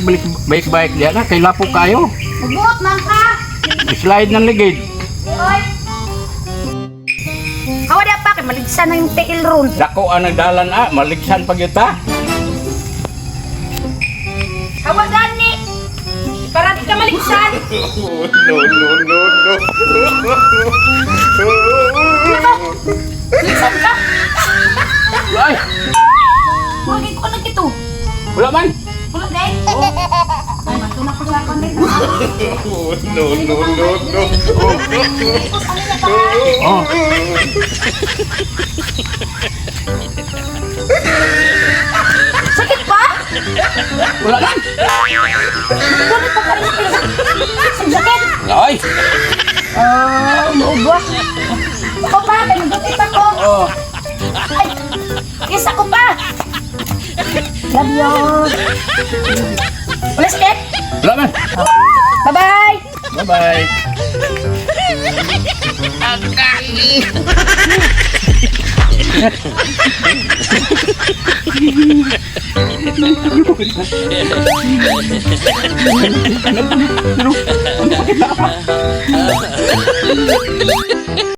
Balik bike bike diyan na kay lapo kayo. Magbuot man ka. Slide ng ligid. Oy. Hawa di pa kay maligsan na yung tiil ron. Dako ang nagdalan ah, maligsan pag yuta. Hawa gani. Para di ka maligsan. No, no, no, no. Maligsan ka. Ay, Wala ko na kito. wala man. Wala dai. Ay, mato na ko sa akon dai. No, no, no, no. Tapos ano na pa? Oh. Sakit pa? Wala man. Wala pa ka rin. Sakit. Ay. Ah, maugwa. Ako pa, kay magutit ako. Oh. Ay, kiss ako pa. Love you. Wala sakit? Wala man. Bye-bye. Bye-bye.